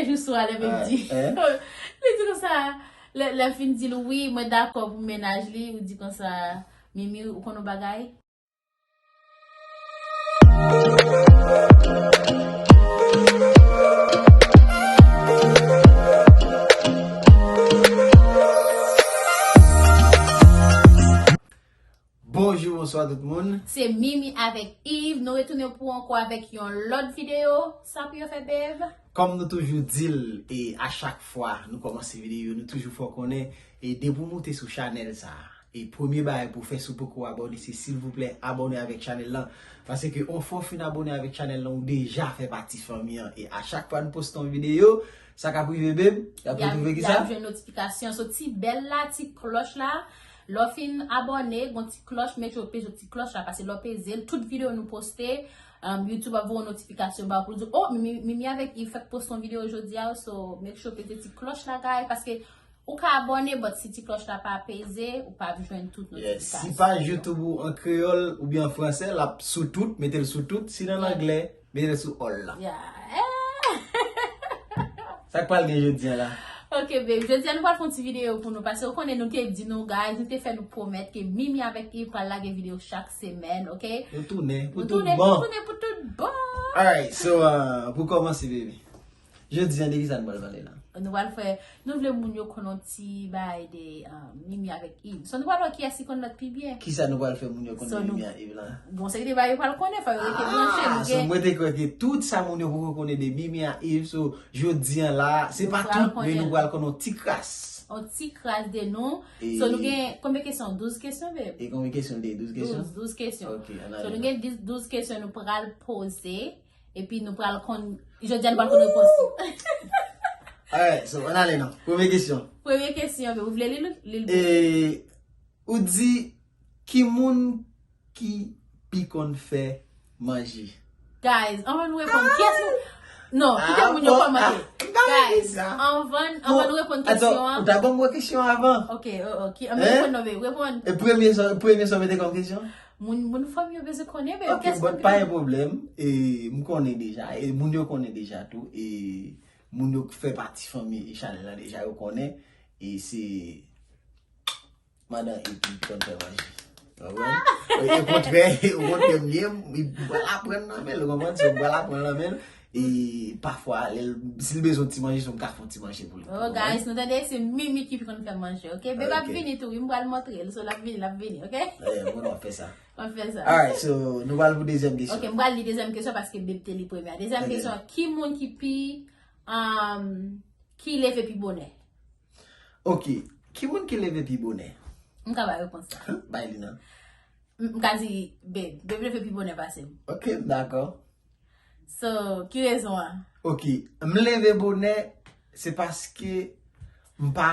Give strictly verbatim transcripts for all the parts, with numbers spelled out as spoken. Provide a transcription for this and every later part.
Jou swa lè m di. Li di konsa, lè, lè m fin di l wi, mwen dakò pou mennaj li, ou di konsa, Mimi, ou konn yon bagay? Bonjou, bonswa tout moun. Se Mimi avèk Yves. Nou retounen pou ankò avèk yon lòt videyo. Sa pou yo fè, babe? Kòm nou toujou di l, e a chak fwa nou kòmanse videyo, nou toujou fè w konnen, e depi w moute sou chanèl sa a, e premye bagay pou w fè si w poko abòne, se silvouplè abòne avèk chanèl lan. Paske yon fwa w fin abòne avèk chanèl lan, ou deja fè pati fanmi an. E a chak fwa nou poste yon videyo, sa k ap rive, babe? Y ap retwouve ki sa? Y ap jwenn notifikasyon. So, ti bèl la, ti klòch la. Lè w fin abòne, gon ti klòch, make sure w peze ti klòch la, paske lè w peze l, tout videyo nou poste, um, YouTube ap voye yon notifikasyon ba w pou l di w, oh, Mimi, Mimi avèk Yves fèk poste yon videyo jodi a, so make sure w peze ti klòch la, guys, paske ou ka abòne, but si ti klòch la pa peze, ou p ap jwenn tout notifikasyon. Si paj YouTube ou an kreyòl oubyen an fransè, l ap sou tout, mete l sou tout. Si l an anglè, mete l sou all la. Yeah. Sa k pral gen jodi a la? Ok, babe. Jodi a nou pral fè yon ti videyo pou nou, paske ou konnen nou te di nou, guys, nou te fè nou pwomèt ke Mimi avèk Yves pral lage videyo chak semèn, ok? Nou tounen pou tout bon. Nou tounen pou tout bon. Alright, so, uh, pou kòmanse, baby. Jodi a, de ki sa nou pral pale la? Nou pral fè, nou vle moun yo konn yon ti bagay de, uh, Mimi avèk Yves. So, nou pral wè kiyès ki konn lòt pi byen. Ki sa nou pral fè moun yo konn de Mimi ak Yves la? Bon, se ki de bagay yo pral konnen, fò yo rete branche, nou gen. Ah, so mwen te kwè ke tout sa moun yo poko konnen de Mimi ak Yves, so jodi a la, se pa tout, men nou pral konn yon ti kras. Yon ti kras de nou. So, nou gen konbyen kesyon? Douz kesyon, babe? E konbyen kesyon de douz kesyon? Douz, douz kesyon. Ok, ann ale. So, nou gen dis, douz kesyon nou pral poze. Epi nou pral konn, jodi a nou pral konn repons yo. Alright, so, ann ale non. Premye kesyon. Premye kesyon, babe, ou vle li l, li l. E, ou di, ki moun ki pi konn fè manje? Guys, anvan nou reponn, kiyès nou? Non, kite moun yo kòmante. Guys, anvan, anvan nou reponn kesyon an. Ou ta ban mwen kesyon avan. Ok, oh, ok. Anvan nou reponn non, babe, reponn. E premye sa, premye sa w mete kòm kesyon? Moun, moun fanmi yo bezwen konnen, babe. Ok, kiyès ki pi konn fè manje? Bon, pa gen pwoblèm. E, m konnen deja. E moun yo konnen deja tou. E moun yo k fè pati fanmi chanèl la deja, yo konnen. E se madan Epi ki konn fè manje. Ou konprann? E, okontrè, okontrè, m ye, m pral aprann nan men l, ou konprann? So, m pral aprann nan men l. E pafwa, lè l, si l bezwen ti manje, so m ka fè yon ti manje pou li. Oh, guys, nou tande, se Mimi ki pi konn fè manje, ok? Babe ap vini tou, wi, m pral montre l, so l ap vini, l ap vini, ok? Eh, bon, w ap fè sa. W ap fè sa. Alright, so, nou pral pou dezyèm kesyon. Ok, m pral li dezyèm kesyon paske Babe te li premye a. Dezyèm kesyon, ki moun ki pi, um, ki leve pi bonè? Ok, ki moun ki leve pi bonè? M ka bay repons la. Bay li non. M, m ka di, Babe, Babe leve pi bonè pase m. Ok, m dakò. So, ki rezon an? Ok, m leve bonè, se paske m pa,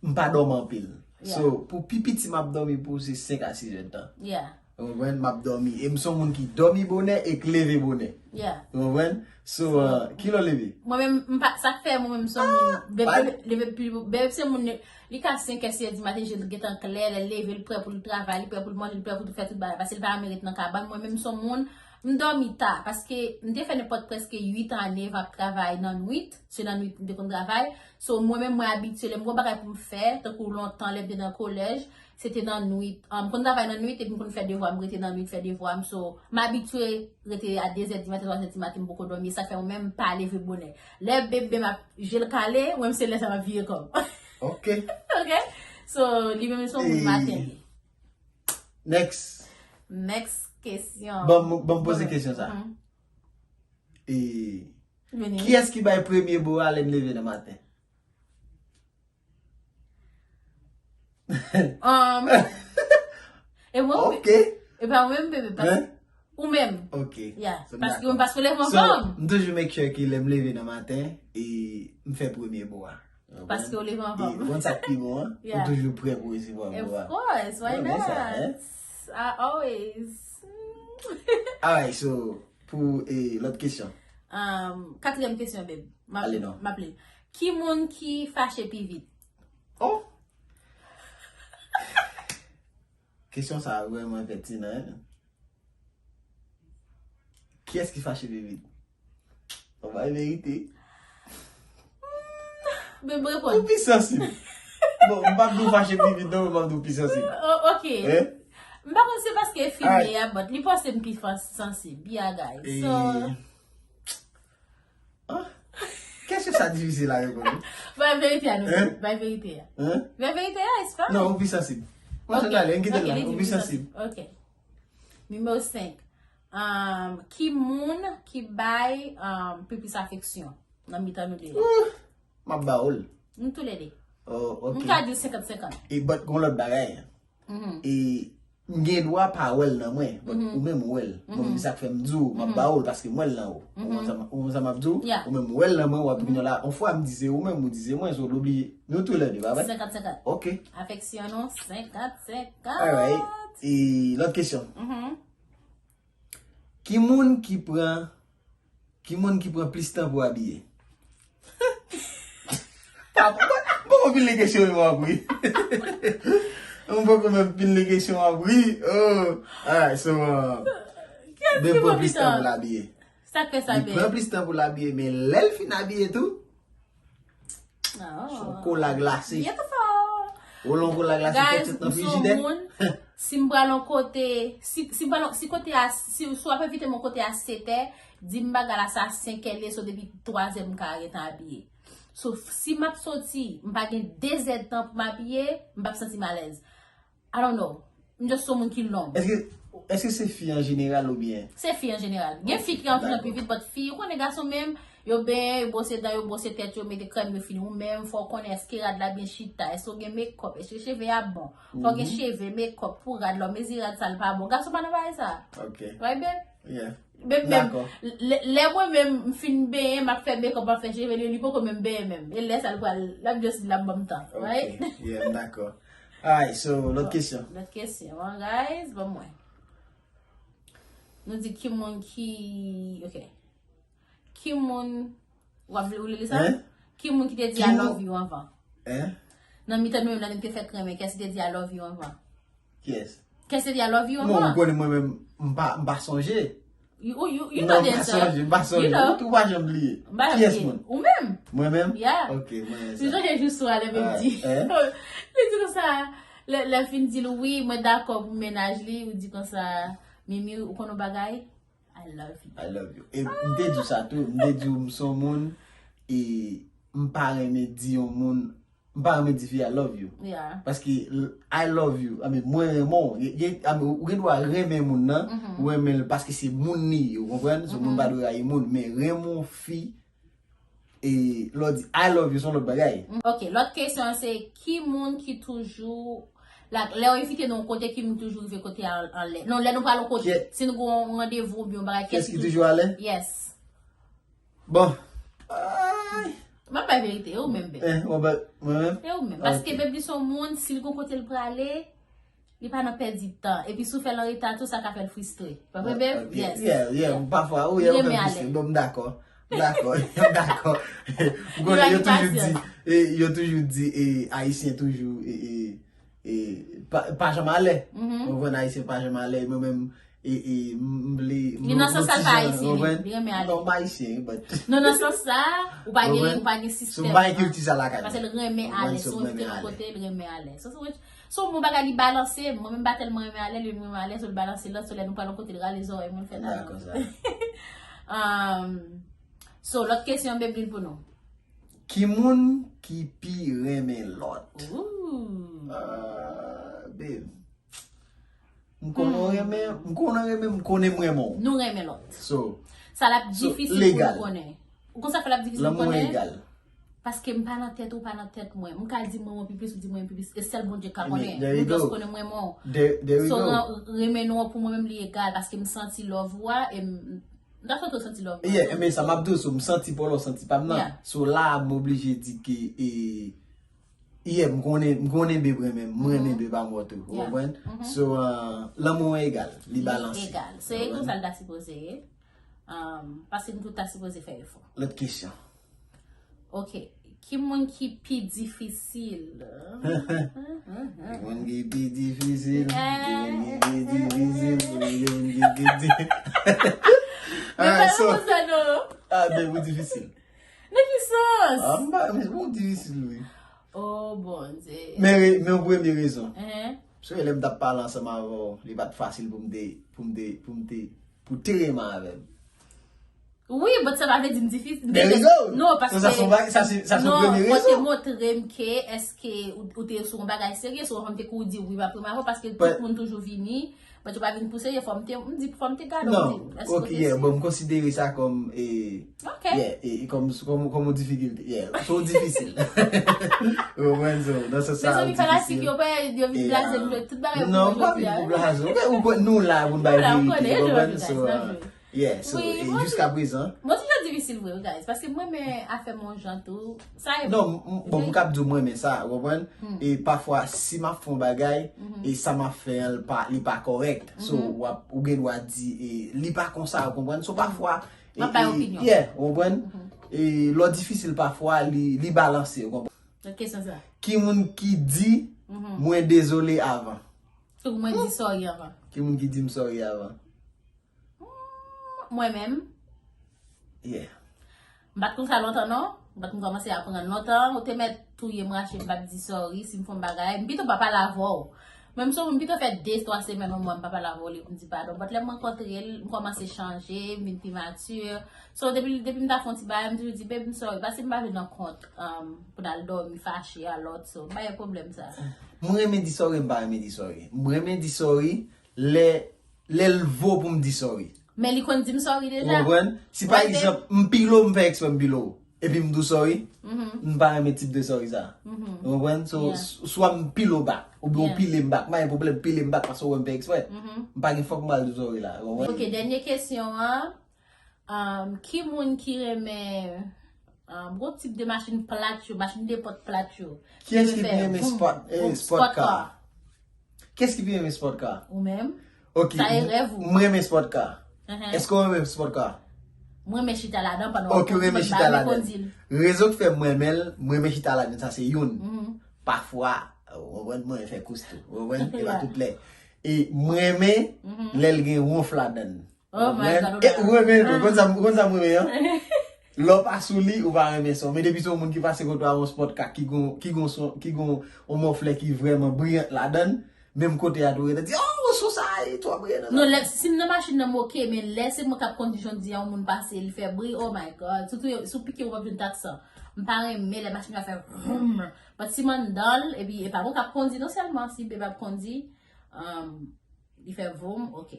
m pa dòmi anpil. Yeah. So, pou pi piti m ap dòmi pou se senk a sis èdtan. Yeah. Ou konprann? M ap dòmi. E m se yon moun ki dòmi bonè e k leve bonè. Yeah. Ou konprann? So, uh, ki lè w leve? Mwen menm, m pa, sa k fè mwen menm se yon moun, Babe leve pi, Babe se moun, li ka senk è, sis è di maten, je l gentan klè, lè l leve, l prè pou l travay, li prè pou l manje, li prè pou l fè tout bagay, paske l pa renmen ret nan kabann. Mwen menm se yon moun, m dòmi ta, paske m te fè nenpòt prèske uit ane ap travay nan nwit, se nan nwit m te konn travay. So, mwen menm, mwen abitye, lè m gen yon bagay pou m fè, tankou lontan, lè m te nan kolèj, se te nan nwit. Ah, m konn travay nan nwit, epi m konn fè devwa, m rete nan nwit, fè devwa m. So, m abitye rete a de zè di maten, twa zè di maten, m poko dòmi. Sa k fè mwen menm, m pa leve bonè. Lè Babe, Babe ap je l kale, mwen menm se lè sa m ap vire kò m. Ok. Ok? So, li menm se yon moun maten li. Next. Next kesyon. Ban m, ban m poze kesyon sa. Mhm. E, kiyès ki bay premye bo a lè m leve nan maten? Um, e mwen, ok. E pa mwen menm, Babe, pas-, ou menm. Ok. Yeah. So, m dakò. Paske, paske w leve anvan m. So, m toujou make sure ke lè m leve nan maten, e m fè premye bo a. Paske w leve anvan m. E, ou konn sa k pi bon an? Yeah. Ou toujou prè pou resevwa bo a. Of course, why not? Ou konnen sa, hein? I always. Alright, so, pou, e, lòt kesyon. Um, katriyèm kesyon, Babe. M ap, ale non. M ap li. Ki moun ki fache pi vit? Oh! Kesyon sa a vrèman pètinan, hein? Kiyès ki fache pi vit? Ou bay verite. Ou pi sansib. Bon, m p ap di w fache pi vit non, men m ap di w pi sansib. Oh, ok. M pa konn se paske fi m ye a, but li panse m pi sansib. Yeah, guys. So, Kèske sa difisil a reponn? Bay verite a, nou. Bay verite a. Bay verite a, espa? Non, ou pi sansib. Mwen se tale, m kite la, ou pi sansib. Ok. Nimewo senk. Ki moun ki bay pi plis afeksyon nan mitan nou de? M ap ba ou l. Nou toulede. Oh, ok. M ka di w senkant senkant. E but gon lòt bagay. E m gen dwa pa wè l nan mwen, but ou menm ou wè l. Mwen menm sa k fè m di w, m ap ba w l paske m wè l nan ou. Ou konn sa m ap di w? Ou menm ou wè l nan mwen, w ap di kounye a la, yon fwa m di se ou menm, ou di se mwen, so l oblije, nou toulede, pa vre? Senkant senkant. Ok. Afeksyon nou, senkant senkant. Alright. E lòt kesyon. Ki moun ki pran Ki moun ki pran plis tan pou abiye? M poko fin li kesyon yo ap ri. M poko menm fin li kesyon yo ap ri. Oh. Alright, so. Kiyès ki pran plis tan pou l abiye? Sa k fè sa bèl? Li pran plis tan pou l abiye, men lè l fin abiye tou, Yon kola glase. Ou lon kola glase kèt sot nan frijidè. Si m pral yon kote, si, si, pral, si kote a, si, si w ap envite m yon kote a setè, di m bagay la sa senkè l ye, so depi twazè m ka gentan abiye. So, si m ap soti, m pa gen dezèdtan pou m abiye, m p ap santi m alèz. I don't know. M just se yon moun ki lonb. Èske, èske se fi an jeneral oubyen? Se fi an jeneral. Gen fi ki antre nan pi vit, but fi, ou konnen gason menm, yo benyen, yo bwose dan yo, bwose tèt yo, mete krèm yo fini. Ou menm, fò w konnen èske rad la byen chita, èske w gen mekòp, èske cheve a bon. Fò w gen cheve, mekòp pou rad la, w mezi rad sa l pa bon. Gason pa nan bagay sa. Ok. Right, babe? Yeah. Menm, menm, lè, lè mwen menm, m fin benyen, m ap fè mekòp, m ap fè cheve li, li poko menm benyen menm. E lè sa l pral, l ap just di l ap ban m tan. Right? Ok, yeah, m dakò. Alright, so, lòt kesyon. Lòt kesyon, guys, ban mwen. Nou di ki moun ki, ok. Ki moun, w ap vle ou li sa? Ki moun ki te di I love you anvan? Nan mitan nou menm nan nou te fèk renmen, kiyès ki te di I love you anvan? Kiyès? Kiyès te di I love you anvan? Non, ou konnen mwen menm, m pa, m pa sonje. You, you, you know the answer. Non, m pa sonje, m pa sonje. Ou tou pa janm bliye. Kiyès moun? Ou menm. Mwen menm? Yeah. Ok, mwen menm sa. Li sonje jou sou a lè m di. Li di konsa, lè, lè m fin di l wi, mwen dakò pou mennaj li, ou di konsa, Mimi, ou konn yon bagay? I love you. I love you. E m te di w sa tou, m te di w m se yon moun, e m pa renmen di yon moun, m pa renmen di fi I love you. Yeah. Paske I love you, I mean, mwen renmen w. Ou gen dwa renmen moun nan, ou renmen l paske se moun li ye, ou konprann? Se moun pa dwe rayi moun, men renmen yon fi, e lè w di I love you, se yon lòt bagay. Ok, lòt kesyon an se, ki moun ki toujou, like, lè w envite nou yon kote, ki moun toujou rive kote a anlè? Non, lè nou pral yon kote, si nou gen yon randevou oubyen yon bagay, kiyès ki toujou anlè? Yes. Bon. Ay. M ap bay verite, e ou menm, beb. Eh, w ap bay, mwen menm? E ou menm. Paske beb li se yon moun, si l gen yon kote l prale, li pa nan pèdi tan. Epi si w fè l an reta tou, sa ka fè l fristre. Pa vre, beb? Yes. Yeah, yeah, pafwa, ou, yeah, ou fè m fristre. Bon, m dakò. M dakò, m dakò. M konnen yo toujou di, e, yo toujou di, e, Ayisyen toujou, e, e, e, pa, pa janm alè. Ou konprann, Ayisyen pa janm alè. Mwen menm, e, e, m, m vle, m, m ti jan, ou konprann? Non, m Ayisyen, but. Non, nan sans sa, ou pa gen, ou pa gen sistèm. So, m pa gen kilti sa lakay mwen. Paske l renmen alè. Si w envite l yon kote, l renmen alè. So, so, so, yon bagay li balanse, mwen menm m pa tèlman renmen alè, li menm renmen alè, so l balanse lòt, so lè nou pral yon kote, l rale zòrèy mwen, l fè nan. M dakò sa. Um, so, lòt kesyon, Bebline, pou nou. Ki moun ki pi renmen lòt? Ooh. Ah, babe. M konnen w renmen, m konnen w renmen, m konnen m renmen w. Nou renmen lòt. So, sa l ap difisil pou nou konnen. Ou konn sa k fè l ap difisil pou nou konnen? Lanmou an egal. Paske m pa nan tèt ou, ou pa nan tèt mwen. M ka di m renmen w pi plis, ou di m renmen pi plis. E sèl Bondye k ka konnen. Mwen just konnen m renmen w. There, there we go. So, renmen nou an pou mwen menm li egal, paske m santi love ou a, e m, m ta santi w santi love mwen. Yeah, men sa m ap di w, so m santi pa w la, w santi pa m nan. Yeah. So la, m oblije di ke, e, Yeah, m konnen, m konnen beb renmen m, m renmen beb a mò tou, ou konprann? So, uh, lanmou an egal, li balanse. Li egal. So, e konsa l ta sipoze ye. Um, paske nou tout ta sipoze fè efò. Lòt kesyon. Ok. Ki moun ki pi difisil? Ki moun ki pi difisil? Ki moun ki pi difisil? Ki moun ki pi difisil? Alright, so, ah, beb ou difisil. Nan ki sans? Ah, m pa, men ou difisil, wi. Oh, Bondye. Men, re- men yon premye rezon. Hein? Se lè m t ap pale ansanm avè w, li pa t fasil pou m te, pou m te, pou m te, pou te renmen avè m. Wi, but sa pa vle di m difisil. There you go. Non, paske sa se yon bagay, sa se, sa se yon premye rezon. Non, ou te montre m ke èske ou, ou te sou yon bagay serye, so fò m te kouri di wi, m ap renmen avè w, paske tout moun toujou vini, but yo pa vin pou serye, fò m te, m di, fò m te gade w, m di, èske ou te serye? Non, ok, yeah, bon, m konsidere sa kòm, e, yeah, e, e kòm, kòm, kòm yon difikilte, yeah, se yon difisil. Ou konprann, so, nan sans sa, mezanmi, fanatik yo, yo vin blaze m, tout bagay pou mwen jodi a. Non, pa vin pou blaze, ok, ou konn nou la pou n bay verite, ou konprann, so, uh, Yeah, so, e jiska prezan. Mwen toujou difisil vre, guys, paske mwen renmen afè m yon jan tou. Sa e. Non, m- m- bon, m kab di w mwen renmen sa, ou konprann? E pafwa, si m ap fè yon bagay, e sa m ap fè an, li pa, li pa kòrèk. So, w ap, ou gen dwa di, e, li pa konsa, ou konprann? So, pafwa, e, m ap bay opinyon. Yeah, ou konprann? E lè w difisil pafwa, li, li balanse, ou konprann? Nan kesyon sa. Ki moun ki di, mwen dezole avan? Ki moun di sorry avan? Ki moun ki di m sorry avan? Mwen menm. Yeah. M pa t konn sa lontan non. M pa t konn kòmanse aprann lontan. Ou te mèt touye m rache m p ap di sorry si m fè yon bagay. M pito pa pale avè w. Menm si m pito fè de twa semèn yon mwa m pa pale avè w li pou m di padon. But lè m rankontre l, m kòmanse chanje, m vin pi mature. So depi depi m ta fè yon ti bagay, m toujou di babe m sorry. Paske m pa vle nan kont um, pou n al dòmi fache a lòt. So m pa gen pwoblèm sa. Mwen renmen di sorry, m pa renmen di sorry. Mwen renmen di sorry lè lè l vo pou m di sorry. Men li konn di m sorry deja. Ou konprann? Si pa egzanp, m pile w, m fè eksprè m pile w, epi m di w sorry, m pa renmen tip de sorry sa. Ou konprann? So, swa m pile w back, oubyen w pile m back. M pa gen pwoblèm, pile m back paske w wè m fè eksprè. M pa gen fòk m al di w sorry la. Ou konprann? Ok, dènye kesyon an. Um, ki moun ki renmen um, gwo tip de machin plat yo, machin de pòt plat yo? Kiyès ki pi renmen sport, eh, sport car? Kiyès ki pi renmen sport car? Ou menm? Ok, sa e rèv ou? Mwen renmen sport car. Èske w renmen sport car? Mwen renmen chita ladan pandan w ap kondi, but m pa renmen kondi l. Rezon ki fè mwen renmen l, mwen renmen chita ladan sa se youn. Pafwa, ou konprann, mwen renmen fè kous tou. Ou konprann? E pa tout lè. E mwen renmen lè l gen wonf ladan l. Oh my God. Ou renmen, ou konn sa, ou konn sa m renmen an? Lè w pa sou li, ou pa renmen son. Men depi se yon moun ki pase kote w a yon sport car ki gon, ki gon son, ki gon yon mòflè ki vrèman briyant ladan l, menm kote a tou rete di, oh, son sa e twò briyan nan. Non, lè, si m nan machin nan m ok, men lè se mwen k ap kondi jan di a yon moun pase, li fè bri, oh my God. Sitou si w pike w p ap jwenn taksan. M pa renmen lè machin nan fè vroom. But si m anndan l, epi e pa mwen k ap kondi non sèlman, si bebe ap kondi, um, Li fè voum, ok.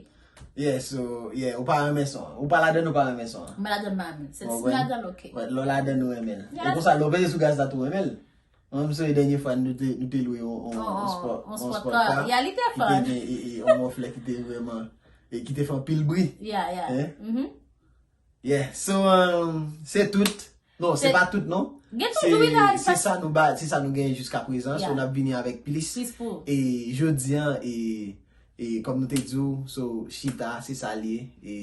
Yeah, so, yeah, ou pa renmen son. Ou pa ladann, ou pa renmen son. Mwen ladann, m pa renmen. Se si m ladann, ok. Lè w ladann, ou renmen l. E konsa, lè w peze sou gaz la tou, ou renmen l. Mwen, m sonje dènye fwa nou te, nou te lwe yon, yon, yon sport, yon sport car. Yeah, li te fun. Ki te gen, e, e, yon mòflè ki te vrèman, e ki te fè anpil bri. Yeah, yeah. Yeah, so, um, se tout. Non, se pa tout, non. Gen toujou, wi, guys. Se sa nou ba, se sa nou genyen jiska prezan. So, n ap vini avèk plis. Plis pou. E jodi a, e, e kòm nou te di w, so, chita, se sa l ye. E,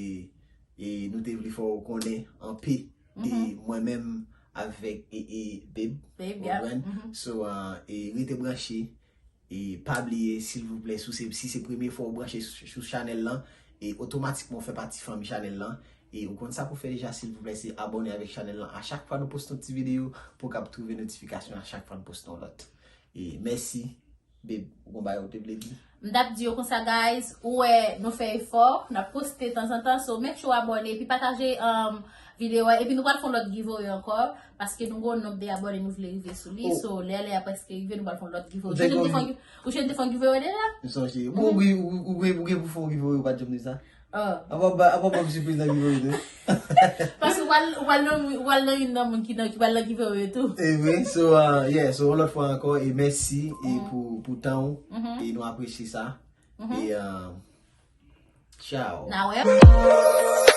e nou te vle fè w konnen anpe de mwen menm avèk, e, e, Babe. Babe, yeah. Ou konprann? So, uh, e rete branche. E pa bliye, silvouplè, si w se, si se premye fwa w branche sou, sou chanèl lan, e otomatikman w fè pati fanmi chanèl lan. E ou konn sa pou w fè deja, silvouplè, se abòne avèk chanèl lan. A chak fwa nou poste yon ti videyo, pou w kab twouve notifikasyon a chak fwa nou poste yon lòt. E mèsi, babe, ou gon bagay ou te vle di? M t ap di yo konsa, guys, ou wè, nou fè efò, n ap poste tanzantan, so make sure w abòne, epi pataje, um, videyo a, epi nou pral fè yon lòt giveaway ankò, paske nou gen yon nonb de abòne nou vle rive sou li, so lè lè a prèske rive, nou pral fè yon lòt giveaway. Ou jwenn te fè yon gi- ou jwenn te fè yon giveaway deja? M sonje. Bon, ou, ou, ou, ou gen pou fè yon giveaway, ou pa t janm di sa. Apa, apa, apa, m sipriz nan giveaway tou. Paske w al, w al nan, w al nan youn nan moun ki nan, ki pral nan giveaway tou. E vre, so, uh, yeah, so, yon lòt fwa ankò, e mèsi, e pou, pou tan ou, e nou apresye sa. E, uh, ciao. Na wè.